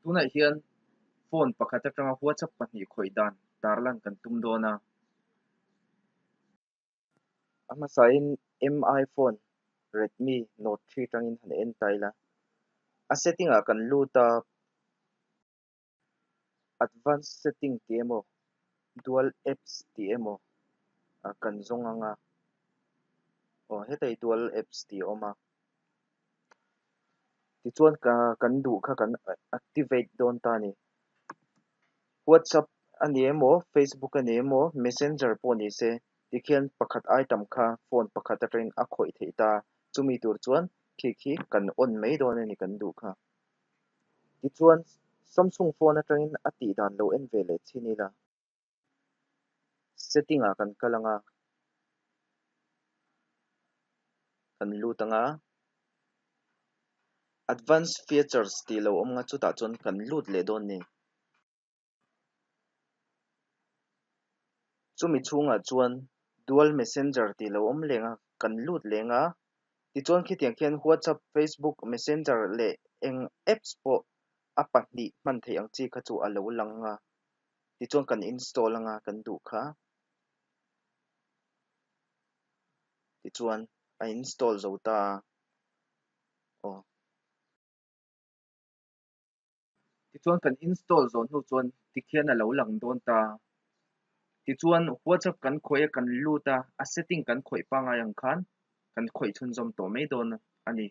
Tunah hian phone pakhat atanga WhatsApp pahnih khawih dan tarlan kan tum dawn a. A hmasain MI phone Redmi Note 3 atangin han en ta ila. A setting ah kan lut a, advanced setting tih emaw dual apps tih emaw kan zawng ang a. Aw hetah hi dual apps tih a awm a. Tichuan ka kan duh kha kan activate dawn ta a ni. WhatsApp a ni emaw Facebook a ni emaw Messenger pawh ni se tikhian pakhat item kha phone pakhat atangin a khawih theih ta. Chumi tur chuan khi khi kan on mai dawn a ni kan duh kha. Tichuan Samsung phone atangin a tih dan lo en ve leh chin ila. Setting ah kan kal ang a, kan lut ang a, Advanced features tih lo awm nga chutah chuan kan lut leh dawn ni. Chumi chhungah chuan Dual Messenger tih lo awm leng a, kan lut leng a, tichuan khitiang khian WhatsApp, Facebook, Messenger leh eng apps pawh a pahnih hman theih ang chi kha chu a lo lang a. Tichuan kan install anga kan duh kha tichuan a install zo ta a aw. Tichuan kan install zawh hnu chuan tikhian a lo lang dawn ta. Tichuan WhatsApp kan khawih a kan lut a, a setting kan khawih pangngai ang khan kan khawih chhunzawm tawh mai dawn a ni.